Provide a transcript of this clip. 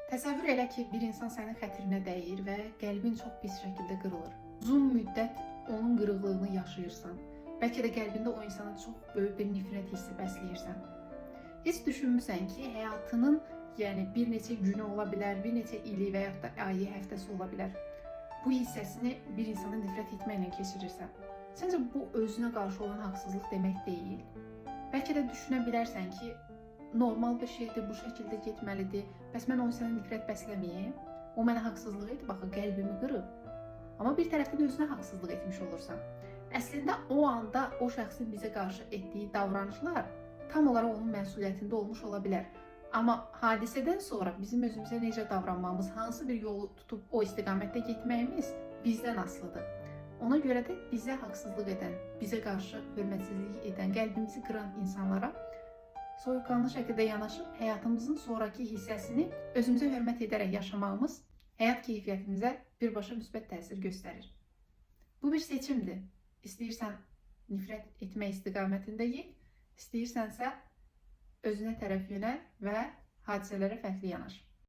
Təsəvvür elə ki, bir insan sənin xətrinə dəyir və qəlbin çox pis şəkildə qırılır. Uzun müddət onun qırıqlığını yaşayırsan. Bəlkə də qəlbində o insana çox böyük bir nifrət hissi bəsləyirsən. Heç düşünmüsən ki, həyatının, yəni bir neçə günü ola bilər, bir neçə ili və yaxud da ayı, həftəsi ola bilər. Bu hissəsini bir insana nifrət etməklə keçirirsən. Səncə bu özünə qarşı olan haqsızlıq demək deyil? Bəlkə də düşünə bilərsən ki, normal bir şeydir, bu şəkildə getməlidir. Bəs mən o insana nifrət bəsləməyim? O mənə haqsızlıq edib, axı qəlbimi qırıb. Amma bir tərəfdən özünə haqsızlıq etmiş olursan. Əslində o anda o şəxsin bizə qarşı etdiyi davranışlar tam olaraq onun məsuliyyətində olmuş ola bilər. Amma hadisədən sonra bizim özümüzə necə davranmamız, hansı bir yolu tutub o istiqamətdə getməyimiz bizdən asılıdır. Ona görə də bizə haqsızlıq edən, bizə qarşı hörmətsizlik edən, qəlbimizi qıran insanlara soyuqqanlı şəkildə yanaşıb həyatımızın sonrakı hissəsini özümüzə hörmət edərək yaşamağımız həyat keyfiyyətimizə birbaşa müsbət təsir göstərir. Bu bir seçimdir. İstəyirsən nifrət etmək istiqamətində get, istəyirsənsə özünə tərəf yönəl və hadisələrə fərqli yanaş.